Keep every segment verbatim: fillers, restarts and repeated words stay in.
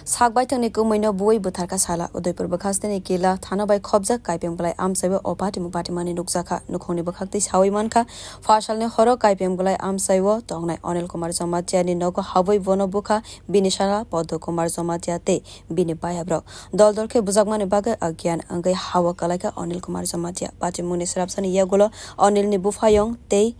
Sak baithangni kwmwino buwi bwtharkha sala. Udaipur bwkhasteni Kila thana bai khopjak Kaipeng Bwlai amchaibo o patimung patimani nukjakha. Nukhungni bwkhaktwi sawi mankha, pharsalni horo Kaipeng Bwlai amchaiwo tongnai Anil Kumar Jamatia ni nogo habwi bono bukha bini sala Poddo Kumar Jamatia tei bini bayabrok. Dol dol khe bujakmani bagwi agyan wngwi hawa kalaikha Anil Kumar Jamatia. Patimungni swrapsani yagulo Anilni buphayung tei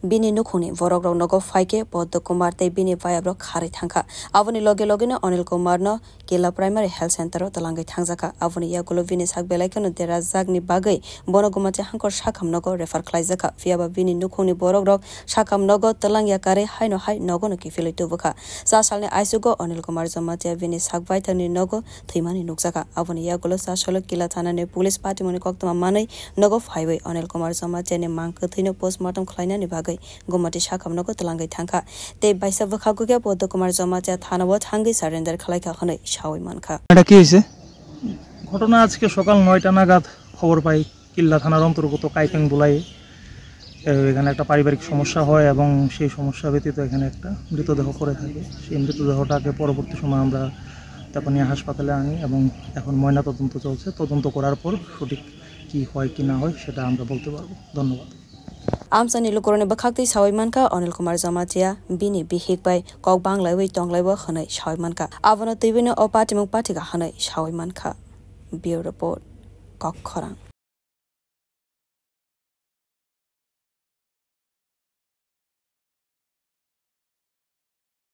bini nukhungni borokrok nogo phaikhe Poddo Kumar tei bini bayabrok kharwi thangkha. Aboni loge logeno Anil Kumarno Kila Primary Health Center o twlangwi thangjakha. Aboni yagulo bini sak belai kheno derajakni bagwi bono Gumati Hangkor sakham nogo refer khlaijakha. Phiyaba bini nukhungni borokrok sakham nogo twlang yakarwi haino hai nogono kiphilwi tubukha. Cha salni aisugo Anil Kumar Jamatia bini sak baithangni nogo thwimani nukjakha. Aboni yagulo cha salo Kila thanani police patimungni koktwma manwi nogo phaiwi Anil Kumar Jamatia ni mang kwthwino postmortem khlainani bagwi Gumati sakham nogo twlangwi thangkha. Tei baisa bwkhago khe Poddo Kumar Jamatia thanao thangwi surrender khlaikha hwnwi sawi mankha. এটা কি হয়েছে? ঘটনা আজকে সকাল নয়টা নাগাদ খবর পাই কিল্লা থানার অন্তর্গত কাইপেং বুলাই, এ, এখানে একটা পারিবারিক সমস্যা হয় এবং সেই সমস্যা ব্যতীত এখানে একটা মৃতদেহ পড়ে থাকে। সেই মৃতদেহটাকে পরবর্তী সময় আমরা তেপানিয়া হাসপাতালে আনি এবং এখন ময়নাতদন্ত চলছে। তদন্ত করার পর সঠিক কি হয় কি না হয় সেটা আমরা বলতে পারবো। ধন্যবাদ। Amchaini lukurokni bwkhaktwi sawi mankha Anil Kumar Jamatia bini bihik bai kok banglaiwi tonglaibo hwnwi sawi mankha. Abono twiwino o patimung pathikha hwnwi sawi mankha. Bureau Report, Kokkhorang.